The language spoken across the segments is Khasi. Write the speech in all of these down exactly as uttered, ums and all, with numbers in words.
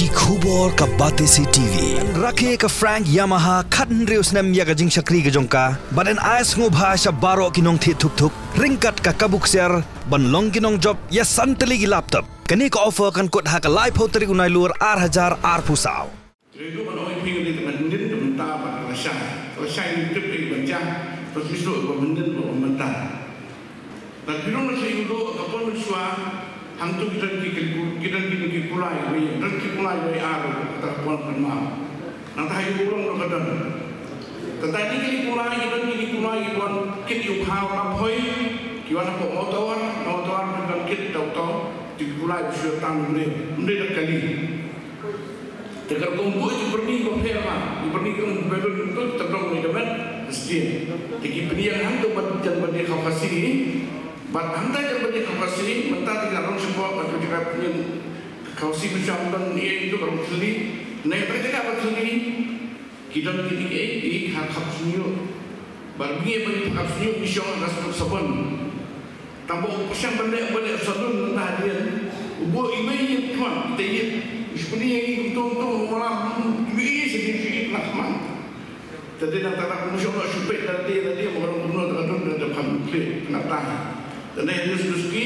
Ki khubor ka Batesi T V. Rakhe ka Frank Yamaha khathynriew snem ïa ka jingshakri ka jong ka. Bad yn ai sngewbha sha baroh ki nongthied thuk thuk ryngkat ka kabu ksiar ban long ki nongjop ïa san tylli ki laptop. Kane ka offer kan kut ha ka laiphew tarik u Nailur ar hajar arphew saw. Te ruh ban ong ïa phi ngi dei ban nin ka bynta bad ka lashai. Ka lashai ngi tip ïa ki ban jah, ka lashai shuh ban nin bad ban bynta. Bad phi long na sha ïuh ka por mynshuwa, hangto ki don ki, ki, ki don ki, ki kulai, ki don ki kulai wei ar, kata ka por kan mau. Nangta ha ïuh long ka don. Kata ni ki kulai, ki don ki kulai, ki don kit ïuh khaw na phoi, ki wan hapoh motor, motor, ki don kit tau tau, ki kulai, ki shu tang mrem, mrem da kali. Te ka rukom buh jingpyrni ba pher ma, jingpyrni ka rukom ba pher tu, te dong ni ka met, sdien. Te ki pynïeng hangto bad jan bad ïa ka Khasi, bad hangta jan bad ïa ka Khasi, mynta te ka rong symboh bad ka jaka pynïeng ka Khasi mynshuwa don ïa itu ka rong thylli, ne ka jaka ba thylli, ki don ki dei ki, ki khap khap sniew. Bad ngi ba ngi khap sniew, ngi shong ka sniew sabon. Tang ba u pyrshang ban leh, ban leh salon mynta hadien. U buh i mei ïa khmat, te ïa. U shpeni ïa ngi kumto kumto, u malam, hmm, ïa ïa sha dei sha ïa khmat. Te dei nang tang tang kumno shu peit da dei da dei, ma ka long kumno da ka dei da kham klik, tang tang. Te dei news news ki,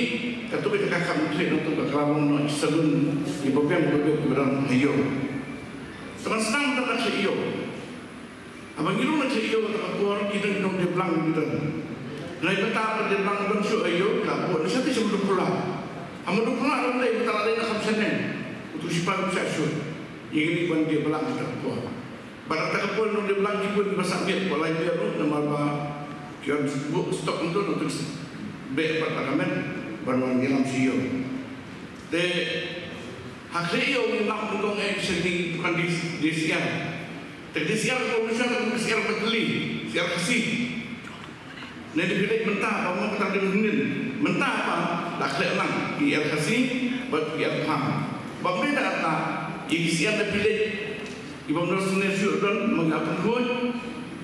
kato ka jaka kham klik, nangto ka klam long noh salon, ïa ba biang ba biang ba dang ha ïew. Te ban sdang da ka sha ïew. Haba ngi rung na sha ïew kata ka por, ki don ki nongdie blang ki don. Hynrei mynta ba die blang don shuh ha ïew, la buh na sha te sha Mawduh Pula. Ha Mawduh Pula ruh dei mynta la dei na kham shaneng. Utu u shipai u shah shuh. Ïa kine ki ban die blang kata ka por. Bad kata ka por nongdie blang ki bun ba sah miet, ba lai miet ruh namar ba ki wan buh stok nangto, nangto ki beh pat la ka met ban wan ïalam sha ïew. Te ha khlieh ïew ngi lam nyngkong eh sha ki dukan die, die syiar. Te die syiar ka por mynshuwa ka dei syiar ba tylli, syiar Khasi. Ne dei phi leit mynta ba mo kata dei hynnin. Mynta ba la khleh lang ki ïar Khasi bad ki ïar Phang. Ba mynta kata ïa ki syiar da phi leit, ki bym don syiar shuh don ma nga pynkhuid.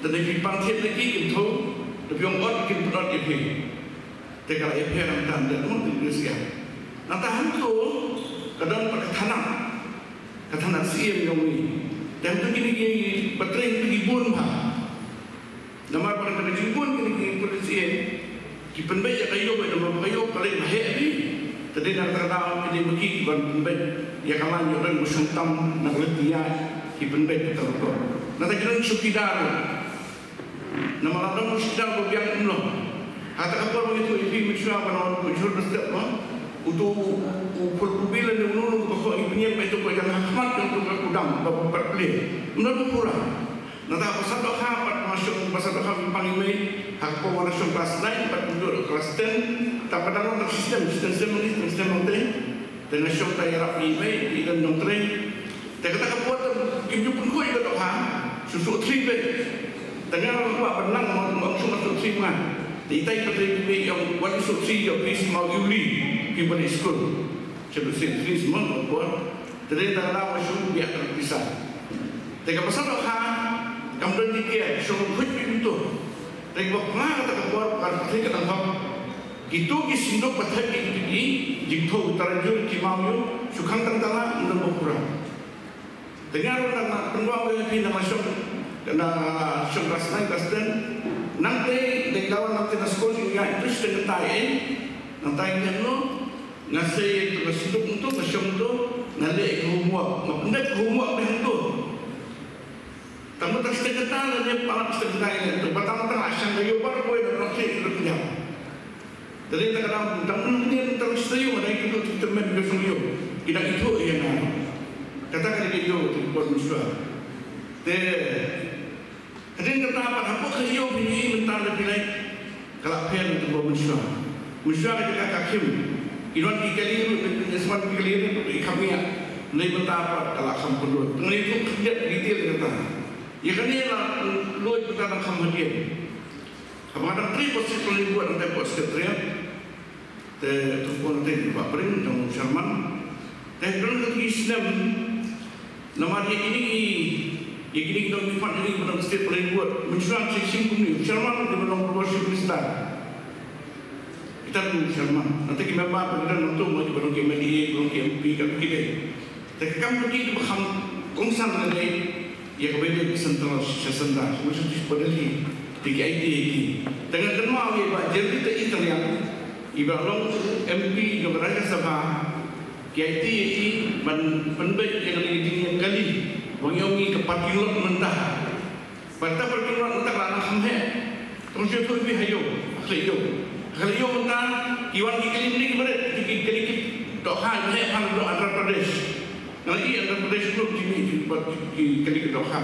Te dei phi pan thied na ki kin thew, da phi ong ot kin pynot ïa phi. Te ka la ïapher hangta, te mut te syiar. Nangta hangto ka don pat ka thanat. Ka thanat Syiem jong ngi. Te hangto kine ki ba trei hangto ki bun bha. Namar ba ka jingbun kine ki pulit Syiem ki pynbeit ïa ka ïew, namar ba ka ïew ka leit ba heh bha. Te dei na kata ka daw ki dei ma ki ki ban pynbeit ïa ka lain ïoh don ba shong tam na ka lynti ïaid, ki pynbeit kata ka rukom. Nangta ki don chowkidar. Namar la don u shkidar ba biang kumno. Ha kata ka por ba ngi tuh ïa phi mynshuwa ba na u jhur ba step ba. Uto u phul u bil ne uno uno ba khoh ngi pynïeng ba ito ba jan ha khmat jong uto ka kudam ba pat plie. Kumno ba pura. Nangta ba sat dohkha pat ba shong ba sat dohkha ba pang i mei. Ha ka por ba na shong klas nine pat kumjuh klas ten. Tang ba dang long tang system, system, system, system, system, Te nga shong ta ïarap ïa i mei, i don nongtrei. Te kata ka por te kim ju pynkhuid ka dohkha, shu shu thri beit. Te nga kwah ban nang mo, mo shu shu thri ma. Te itai ka trei i mei ïa wan shu thri ïa phi smaw ïuli, phi ban skul. Shu shu thri smaw ka por. Te dei ta ka daw shu ïa ka pisa. Te ka pisa dohkha, kam don ki kia, shu khuid phi tu. Te ba pla kata ka por, ka thri ka tang hok. Kito ki synduk ba thep ïa kito ki jingthoh tarajur ki maw ïoh shu khang tang tala ym don ba pura. Te nga ruh na pynwang ïa phi na ma shong na shong klas nine klas ten. Nangta dei lawan nangta na skul ïa ito shu teng tai ei. Nangta ïa no nga sei ïa ito ka synduk ito ka shong ito nga leh ïa ka homework nga pyndet ka homework ba hangto. Tang ba tang sdang kata lane palat sdang kata ïa to ba tang tang la shang ka ïoh baroh kawei na nongshit ruh pynjah. Te dei ta ka dang tang nongshit tang sdang ïoh, dang ïoh tang tymmen ka sdang ïoh. Ki dang ithuh ïa nga. Kata ka dei ka ïoh te ka por mynshuwa. Te hadien kata pat hapoh ka ïoh phi ïohi mynta da phi leit. Ka la pher na ka por mynshuwa. Mynshuwa ka jaka ka khim. Ki don ki kali ruh, ki sman ki kali ruh, ki kham ngiah. Nai mynta pat ka la kham pynlut. Ngai tu khyndiat detail kata. Ïa kane la luid mynta dang kham hadien. Haba nga dang trei post secretary buat, dang trei post secretary. Te tu pun te ba pring dang chairman. Te don ka ki snem. Namar ïa kine ki, ïa kine ki nongmihkhmat ïa kine ki ba don state planning board, mynshuwa ki shim kumne, u chairman ki ba don provincial minister. Kita tu chairman, nangta ki member ba ki don nangtu, ki ba don ki M L A, ki ba don ki M P, ka ki dei. Te ka kam ka dei kaba kham kongsan lane ïa kaba ïadei bad central sha central, sha sha Delhi, te ki aiti ïa ki. Te nga kynmaw ïa i Bah Jerry Taitan Riang, i ba long M P jong ka Rajya Sabha, ki aiti ïa i ban pynbeit ïa kane ka jingïakali ba ngi ong ïa ka parking lot mynta. Bad kata parking lot mynta ka la nang kham heh. Tang shu tuh pi ha ïew, ha khlieh ïew. Ha khlieh ïew mynta ki wan ki kali mynta ki barit, ki kali ki dohkha ki heh ha Andhra Pradesh. Nga la ïohi Andhra Pradesh ruh ki mih ki bad ki kali ki dohkha.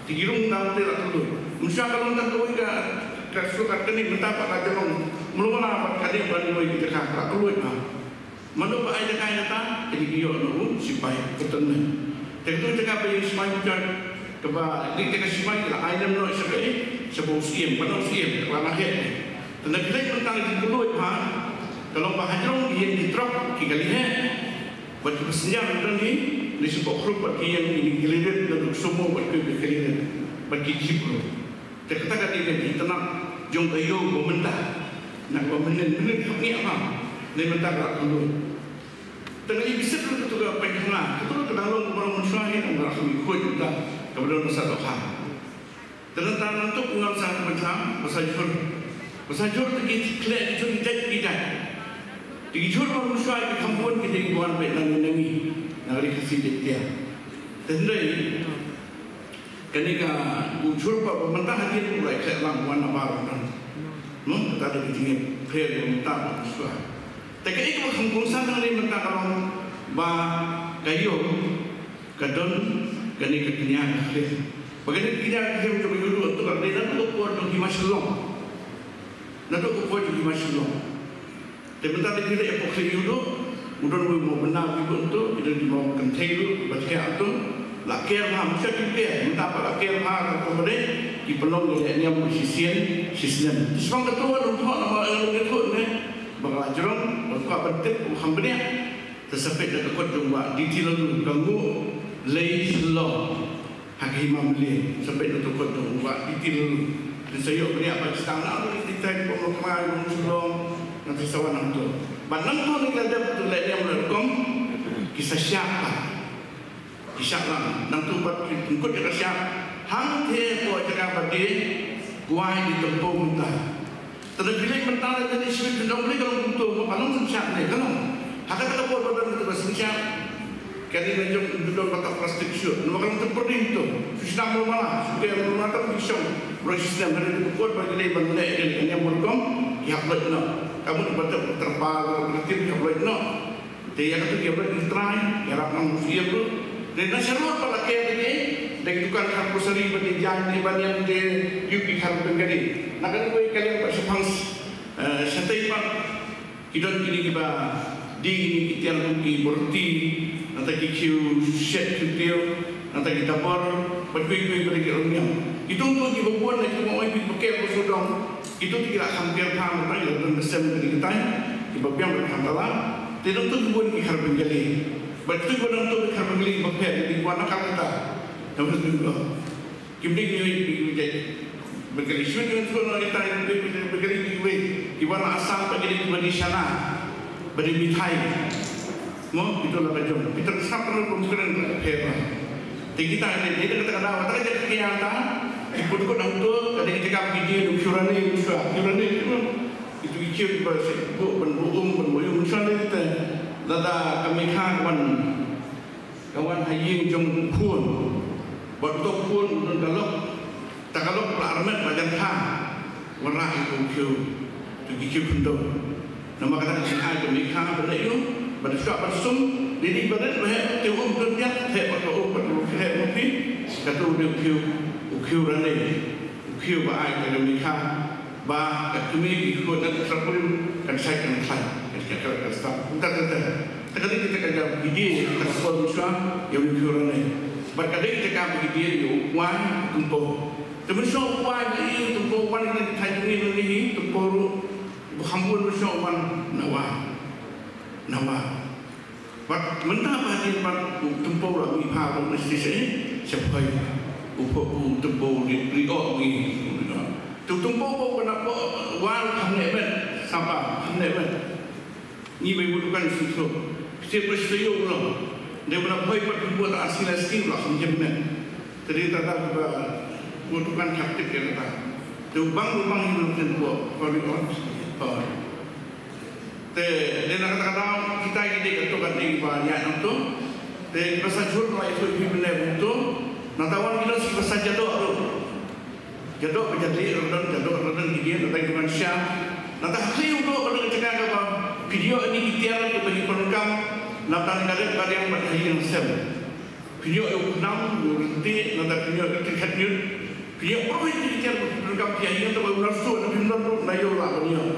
Te ki rung tang te la kylluid. Mynta ka long tang kawei ka, ka sukat kane mynta pat ka jong. Mula mula pat ka dei ban wei ki jaka la kylluid ma. Mano ba ai jaka ïa kata, kine ki ïoh na u sipai, ka tynmen. Te katu jaka ba ïa u sipai u jot, kaba dei jaka sipai, la ai lem noh sha ka, sha ba u siem, ba na u siem, ba na heh. Te na phi leit mynta ki kylluid ha, ka long ba hajrong ki ïeng ki trok, ki kali heh. Bad ki passenger ki don hi, ne shu ba khrup bad ki ïeng ki kali rit, na duk sumo bad ki kali rit, bad ki jeep ruh. Te kata ka dei ka jingtnat jong ka ïew ba mynta. Na kaba mynnin mynnin hap ngiah ma. Dei mynta ka rak kynduh. Te nga ïohi bisiat ruh katu ka painkhana. Katu ka dang long kaba long mynshuwa hi, nang ba rak kham ïakhuid mynta kaba don ba sa dohkha. Te nangta nangtuk ngan sa pyntham ba sa jhur. Ba sa jhur te ki khleh ki jhur ki jait ki jait. Te ki jhur ba mynshuwa ki kham bun ki dei ki wan beit nangne nangne. Na ka ri Khasi Jaiñtia. Te hynrei Kane ka u jhur pat ba mynta hadien u la khleh lang wan nabar u don. No, kata da ka jingïapher ba mynta ba shuwa. Te kaei kaba kham kongsan hangne mynta ka long ba ka ïew ka don kane ka kñia ka khlem. Ba kane ka kñia ka khlem jong ka ïew duh tu ka dei naduh ka por jong ki ma Shillong. Naduh ka por jong ki ma Shillong. Te mynta te phi leit hapoh Khlieh Ïewduh, u don uwei u maw bynna uwei ruh to, ki don ki maw kynthei ruh, ba thiah to. La ker bha, mynta ki ker, mynta pat la ker bha, ka kong ba dei, ki pynlong ki leh niam shisien, shisnem. Te shuwa kato, wan u thoh, namar, eh, wan u thoh ne, ba ka la jrong, ba ka ban tip, u kham bniah. Te sa peit na ka kot jong Bah D T Laloo, ka nguh lei Shillong. Ha ka hima Mylliem, sa peit na ka kot jong Bah D T Laloo. Te sa ïoh bniah ba ki sdang na tu ki tai pom lo kmai long Shillong, na te sa wan nangto. Ba nangto ne ki la dep tu leh niam leh rukom, ki sa shah pat. Ki shah lang, nangto pat ki pynkut ïa ka shah. Hangtei hapoh jaka ba dei, kwai di tympew mynta. Te lada phi leit mynta lada dei shibit phin ong balei ka long kumto, ka long synshar ne, ka long. Ha kata ka por ba don kata ka synshar. Kane ka jong u don kata plastik shuh. Namar ka long temporary to. Shu sdang mala mala, shu kem mala mala tam ki shong. Ba shu sdang kane ka por ba ki dei ban leh kane ka niam rukom, ki hap leit noh. Ka mut ba ter, terpal, tertib ki hap leit noh. Te ïa katu ki ïa ki trai, ïarap nang u siem ruh. Te na shalor pat la ker te, da ki dukan khar grocery ba te jaiñ te, ba niam te, ïoh ki khar Bengali. Na kane kawei ka liang pat shaphang, eh, shatei pat ki don kine kiba die kine ki tiar kum ki borti, nangta ki khiew shet khiew tiew, nangta ki dabor, bad kiwei kiwei pat ki rong niam. Ki tung tu kiba bun na ki tung oi ki ba ker ba sodong. Kito ki la kham ker kham ta, ki la don sem ki tai, kiba biang ba kham ta la. Te dang tu ki bun ki khar Bengali. Ba tu ki bun dang tu ki khar Bengali ba pher ki wan na Calcutta. Dang tu ki bun. Kim dei ki wei ki wei jai. Bengali shu ki tu na tai Bengali ki wei. Ki wan na Assam ba ki dei ki ba di shana. Ba dei mithai. Mo, ito la ka jong. Kita sap perlu pemikiran pher. Te kita ni, ni kita kena, kita kerja kita yang ta. Ki put ko nang tu, kada kita kam video, kiu rane, kiu rane, kiu rane. Itu ichir ba se, bu, ban bu um, ban bu um, sana kita. Lada kami kha wan, kawan haying jong khun. Ba to khun, nang dalok. Tagalog la armet ba jan kha. Wanrah ïa u khiew. Tu ki khiew khyndew. Namar kata ka jingai ka mei kha ba leh ïa u. Ba da shuwa ban sum. Dei dei ba rit ba heh te um dun ïa. Heh ba ka um ba tu heh ma phi. Katu dei u khiew. U khiew rane. U khiew ba ai ka mei kha. Ba ka kmie ki khun na ka trapul kan sai kan khlaiñ. Kan sai kan khlaiñ. Kan sai kan khlaiñ. Te ka dei kita ka jam video, ka por mynshuwa, ïa u khiew rane. Bad ka dei kita ka video, ïa u kwai, tympew. Te mynshuwa u kwai, ïa u tympew, wan ïa ka thaiñ ngi, ngi, tympew ruh, ba kham bun mynshuwa wan, nawa. Nawa. Bad mynta ba hadien bad u tympew la mih pha ruh na shisha, sha phai. U pha u tympew ri, ri ok ngi, ri ok. Te u tympew ba u kena ba wan kham ne met, sapa, kham ne met. Ngi bai bud kan shu thok. Shu ba shu ïoh long. Dei ba la poi pat pynbuh ta ar sien lai sngi la kham jem met. Te dei ta ta ba u dukan khap tip ïa kata. Te u bang u bang ïa u nongkren ko ko ri on. Te dei na kata ka daw kita ki dei ka to ka dei ba ïa nang to. Te ba sa jur la itu hi bne bu to. Na ta wan ki don si ba sa jadoh ruh. Jadoh ba jadli ruh don, jadoh ruh don ki dei na ta ki ban sha. Na ta ha khlieh u doh ba don jaka ka ba phi ïoh ïa ki tiar ki ba ki pyndonkam. Na ta ni ka ret ba riang ba ha ïing sem. Phi ïoh ïa u khnam, u ryntieh, na ta phi ïoh ïa ki khat ñiut. Phi ïoh baroh ïa ki tiar ba ki pyndonkam phi ha ïing, ta ba u nongsuh na phim don ruh na ïoh lah ban ïoh.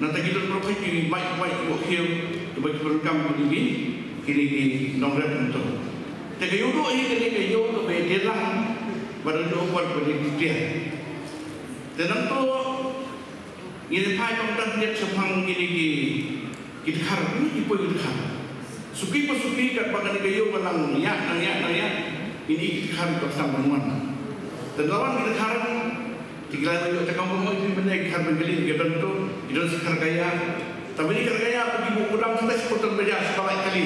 Na ta ki don baroh ki mait mait ki bok khiew, ki ba ki pyndonkam kine ki, kine ki nongrep nto. Te ka ïoh duh hi kane ka ïoh ka ba ïa lang, ba don ïoh kwat ba ïa ki tiar. Te nangto, ngi phai pang tan ïa shaphang kine ki, ki dkhar, kine ki poi ki dkhar. Suki pa suki kat ba kane ka ïoh ba nang ïa, nang ïa, nang ïa, kine ki dkhar ba sam ban wan. Te lawan ki dkhar, Ti ki lai ma ïoh ta kam mo ki bynta ki khar Bengali ki don tu, ki don si khar Gaya. Tapi ni khar Gaya pa ki buh kudam kita si Potton Bazar si Balai Kali.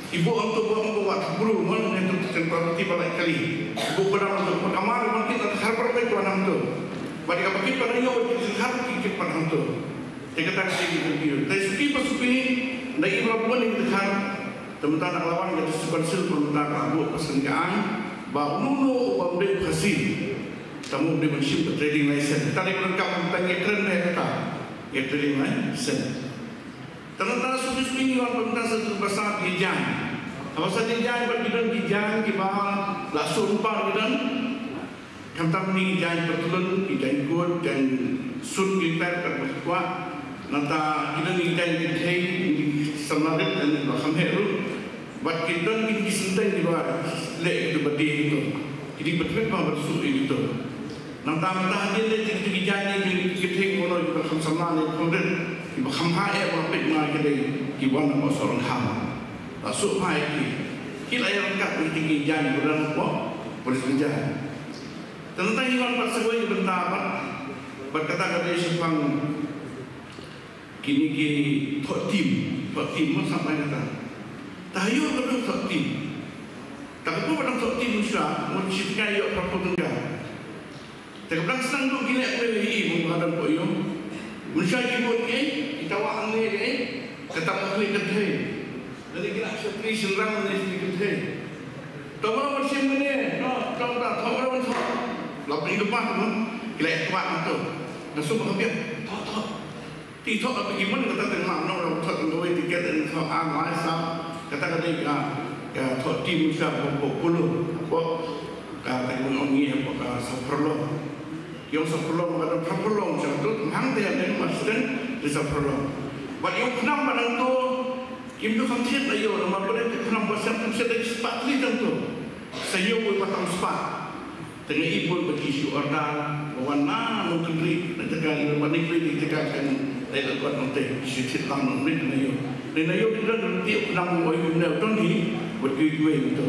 Ki buh am tu buh am tu wat bru mon ne tu ten property Balai Kali. Ki buh kudam tu kamar mon kita khar property tu anam tu. Bad ka pakit pa ïoh ki khar ki kit pa anam tu. Te kata ka dei ki computer. Te suki pa suki, na i ba pun i khar. Te mynta na ka lawan ka District Council, te mynta ka buh ka seng ka ai ba uno uno uba ym dei Khasi, te ym dei ban shim ka trading license. Te dei ban kam, te ngi kren ne kata, ngi trading license. Te mynta suki suki ngi wan mynta sa tu ba sa ki jaiñ. Haba sa ki jaiñ, ba ki don ki jaiñ kiba la sumar ki don. Khamtam ni ki jaiñ patlun, ki jaiñ kot, jaiñ sut, ki pet, pet ba kwah. Nangta ki don ki jaiñ kynthei, ki samla rit, ki ba kham heh ruh. Bad ki don ki, ki synteng ki ba leh ki ba die ki to. Ki dei ba tbit ba ba sut ki to. Nangta mynta hadien leh ki, ki jaiñ ni ki, ki kynthei, ki ba kham samla ne kham rit, ki ba kham heh, ba peit ma ki dei ki wan na ba sorong kham. Ba sut ma ki. Ki la ïa rangkat ki, ki jaiñ ba don ko, polis ki jaiñ. Te nangta ngi wan pat sa kawei ka bynta pat, bad kata ka dei shaphang kine ki thoh tim, thoh tim mo sah bai kata. Te ha ïoh ka dei thoh tim. Te ka por ba dang thoh tim mynshuwa, mo shi tyngka ïoh phra phew tyngka. Te ka dang sdang duh ki leh kawei hi, mo ka dang ko ïoh. Mynshuwa ki bun ki, kita wa ang ne ki, kata ma kawei kynthei. Lane ki la shakri shynrang ne shakri kynthei. To mano ban shim mane, no, to mano, to mano ban thoh. La pyndonkam, ki la ïa kbat to. Nga shu ba ka biang, thoh, thoh. Te thoh ka pyndonkam kata teng ma, no, la thoh teng kawei tiket, teng thoh, ah, mai sa. Kata ka dei ka, ka thoh tim sa ko, ko, polo. Ko, ka teng ong ngi, ko, ka sa pyrlong. Ki ong sa pyrlong, ka dei phra pyrlong, sa tu, hangta ïa dei ma sdang, dei sa pyrlong. Bad ïa u khnam ba nangto, kim ju kham thied la ïoh, namar ba dei u khnam ba sdang, kham thied da ki spah tylli tang to. Sa ïoh wei ba tam spah. Te nga i bun ba ki shu order, ba wan na Nongkynrih, na jaka ïa ba Nongkynrih, na jaka kan, dei la kwah nangta, ki shu thied tang Nongkynrih na ïoh. Dei na ïoh ki don, dei u khnam ba ïoh na don hi, bad ki wei to.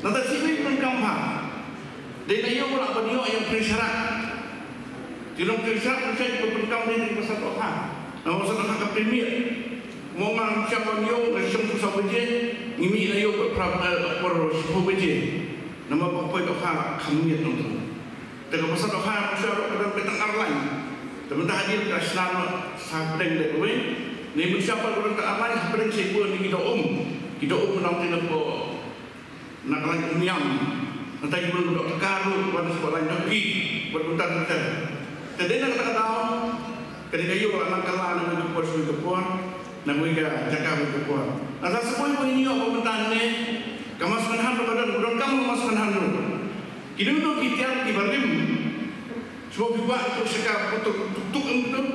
Nangta shi wei pyndonkam ha. Dei na ïoh ba la ban ïoh ïa u pynshara. Ki long pynshara, pynshara ki pyndonkam dei na ka basa dohkha. Na ka basa dohkha ka pynmiet. Mo nga shong ban ïoh, nga shong tu saw baje, ngi mih na ïoh ba phra, eh, por shiphew baje. Namar ba poi dohkha kham miet nangto. Te ka basa dohkha, mynshuwa ruh ka don beit tang ar lain. Te mynta hadien ka shna noh sa pdeng leh kawei. Ne mynshuwa pat ka don tang ar lain, hapdeng sa ïa ki doh um. Ki doh um nangta na ko Na ka lain Umïam, nangta ki bun doh Taka ruh, wan sha ka lain Dohki, bad kumta kumta. Te dei na kata ka daw, ka dei ka ïoh la nang kylla na kawei ka por sha kawei ka por, na kawei ka jaka kawei ka por. Nangta sa kawei kawei ngi ïoh ba mynta ne, ka Mass Kynhun ruh ka don, ka don kam Mass Kynhun ruh. Ki don ki tiar ki barim. Shuwa phi wad tuk sha ka tuk tuk tuk em tuk.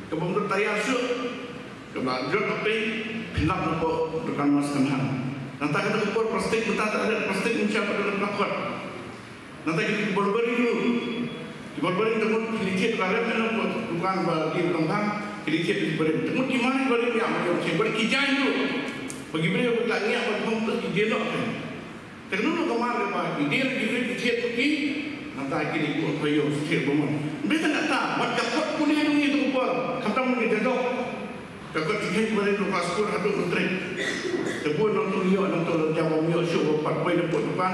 Ka bym don tayar shuh. Kaba jot ka pei, pynlap na ka dukan Mass Kynhun. Nangta kata ka por plastik, mynta ta red plastik, mynta pat ka dei plastik. Nangta ki bor barim ruh. Ki bor barim te mut ki la thied ba red na ka dukan ba die tong bang, ki la thied ki barim. Te mut ki mar ki barim ïa ma ïoh ki, bad ki jaiñ ruh. Ba ki briew ba la ngiah ba thong te ki die noh te. Te kano kano ka mar kaba ki dei ki dei ki thied ki, nangta kine ki buh ïoh thied ba mon. Ym dei tang kata, wat ka khot pule ngi tu ka por, khamtam ngi da dok. Ka kot jingkheiñ ba rit na class four haduh matric. Te bun nangtu ngi ïoh, nangtu la jam ba ym ïoh shuh ba pat poi na pud na pan,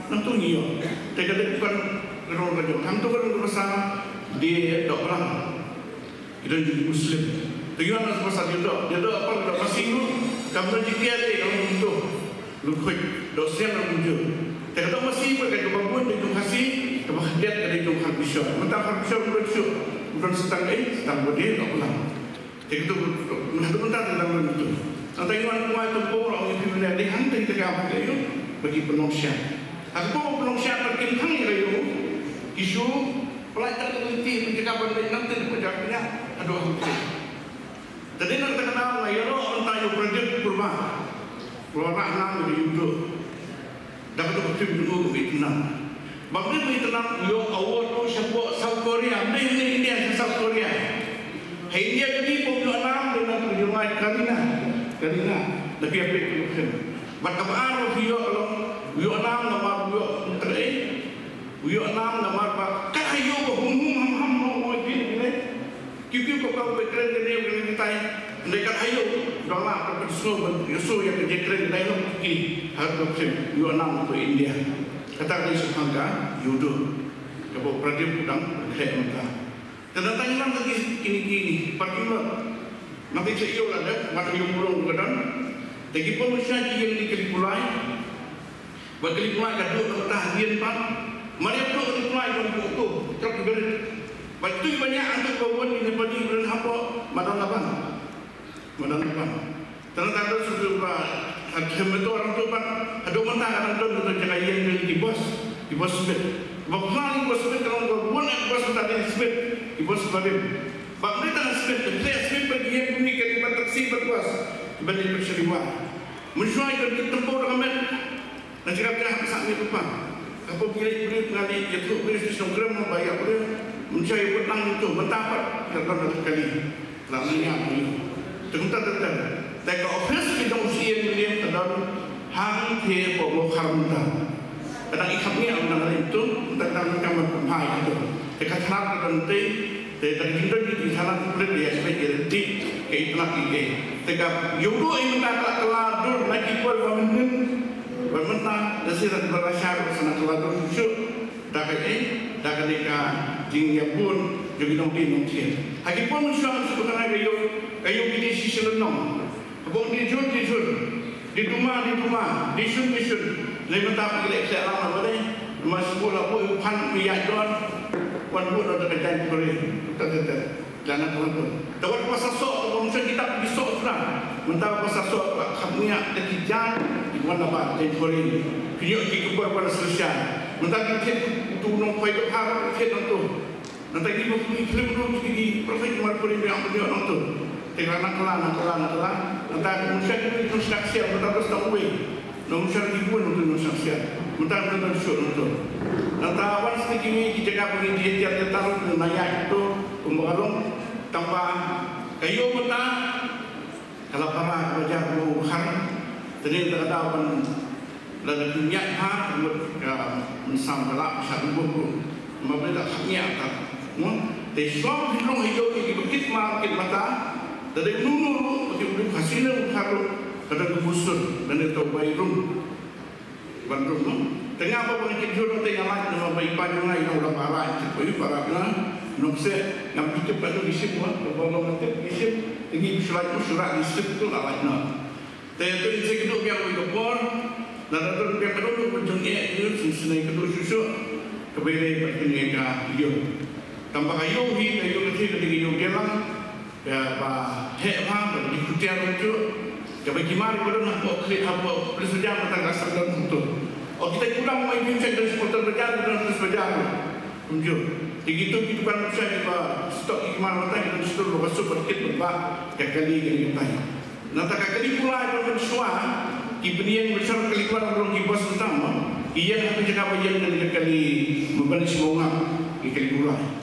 nangtu ngi ïoh. Te ka dei ban ka rong ka jong. Hangtu ka rong ka basa die doh lang. Ki don jong ki Muslim. Te ngi wan na basa die doh, die doh apa doh masi ruh. Kam don jingkiar te kam don tu. Lukhuid doh siang doh mynjur. Te ka doh masi pat ka jong ba bun dei jong Khasi, kaba khyndiat ka dei jong Khar Bishop. Mynta Khar Bishop ym don shuh, ym don sa tang ei, sa tang ba die doh lang. Te kito, mynta mynta te dang rem kito. Nangta ngi wan kumne, to por ong ïa phi mynne, dei hangta kita ki ap ki ïoh ba ki pynlong sha. Ha ka por pynlong sha ba kin hang ïa ka ïoh, ki shu pynlait da ka lynti, pynjaka ban leit nangta, pynjaka pynjaka haduh hangta. Te dei nangta ka daw nga ïaroh mynta ïa u Pradip Purba. Purba nam ïa u Duh. Da kato ka phim jong u ba itynnad. Ba ym dei ba itynnad, u ïoh award ruh shapoh South Korea. Ym dei hangne India, sha South Korea. Ha India kane ba u ïoh nam, dei na ka jong ngi Karina. Karina. Da phi ïa peit ka phim. Bad kaba ar ba phi ïoh ka long, u ïoh nam namar u ïoh, u ïoh nam namar ba kat ha ïew ba hum hum ham ham, no, mo, phi, phi, phi. Kiew kiew ka kong ba kren kane kane kitai. Hynrei kat ha ïew, dang lah ka pynsngew ban ïohsngew ïa ka jingkren kane, long ki ha ka phim, ïoh nam to India. Kata ka dei shaphang ka ïoh duh. Kaba u Pradip u dang khreh mynta. Te nangta ngi wan ha ki, kine ki parking lot. Nangta ki ïoh la dep, wan ïoh murong ka don. Te ki pynshai ki ïeng ki kali kulai. Ba kali kulai ka duh na ka tah hadien pat. Mar ïa duh kali kulai ka duh tu, trok ki berit. Ba tu ba ïa antu ba wan ni padi berit hapoh madan laban. Madan laban. Tang tang tu sudu ba hadien betul orang tu pat. Haduh mynta ka dang don betul jaka ïeng ki bos. Ki bos Smith. Ba plan ki bos Smith ka long ba wan ki bos mynta ki Smith. Ki bos barim. Ba mynta Smith, Smith ba ïeng ni kali ban taksi ban bos. Ban ni ban shaliwa. Mynshuwa ïa ki tempoh da ka met. Na jingïap jingïap ha ka sah miet u pan. Hapoh bilik bilik nga dei ïathuh bilik sha Nongkrem ba ïa bilik. Mynshwa ïa u Pynang tu mynta pat ka don ha kali. La nang ïa bilik. Te kumta te te. Te ka office ki dong sien bilik ka don hangtei hapoh Mawkhar mynta. Ka dang i kham ngiah u nang ring tu mynta ka dang kam ban pynphai tu. Te ka tharat ka don te. Te dang jingdon jingtharat pynrit ïa sbek ïa ring ti. Ka itynnad ïa te. Te ka ïoh duh ïa mynta ka la ka la dur na ki por ba mynnin. Ban mynta da shisha ba la shah ruh sa na ka la dang shuh da ka ei da kane ka jingïabud jong ki nongdie nongthied. Ha ki por mynshuwa mynshuwa ka nai ka ïoh ka ïoh kine shisha lynnong. Haba ong dei jur dei jur, dei duma dei duma, dei shun dei shun. Lei mynta phi leh khleh lang na ba dei. Namar shu la buh u phan u ïaid don. Wan buh don da ka jaiñ phore. Kata kata. Jangan teman tu. Tawat kuasa sok tu kong shen kita pergi sok sudah. Mentang kuasa sok tak kami nak kita kijan di mana ba temporin. Kini kita kuat pada selesai. Mentang kita tu nong koi tu harap kita tu. Mentang kita tu film tu kita di profit mar puri yang punya nong tu. Tengah nak kelar nak kelar nak kelar. Mentang kong shen tu nak siap mentang tu tak wei. Nong shar ki bun nong tu nong shar siat. Mynta nong tu shuh nong tu. Nang ta wan siti ki wi ki jaka pagi ki tiar tiar taruh nong naya tu kumba ka long tang ba ka ïoh mynta ka la para ka bajar ba u khar. Tadi ta ka daw ban la da tu nyak ha mut ka mynsam ka la sha tu bun. Ma ba da kham nyak ta. Mo te shlom ki long ha ïoh ki ba kit ma kit mata. Da dei nunu lu ki u khasi ne u khar lu. Ka da ka busur da ne tau bai rum. Ban rum no. Tengah ba ban kit jur te nga lait no ba ipan nga ina udah parai. Ba yu para na. Nong se ngam kit ba no gisim wa. Ba ba ngam kit gisim. Tengi bisulai tu surat gisim tu la lait no. Te tu inse kitu biang wi ka por. Na da tu biang kadu tu jong e yu sin sinai kadu susu. Kebele ba kini ka yu. Tambah kayu hi kayu kecil kecil yu gelang. Ba heh bha ba ki khutiar ruh. Kaba ki mar ba don hapoh kli hapoh police station ba tang ka sdang don tu. O kita pulang mai pin check dari supporter bajar dari police bajar. Kumjuh. Ti gitu ki dukan besar ki ba stok ki mar mata ki don stok ba stok ba kit ba ka kali ka ni tai. Nata ka kali pulai ba kan suwa ki bniang besar kali kuar ba ki bos utama. Ki yang aku jaga ba yang dari kali membani semua ki kali pulai.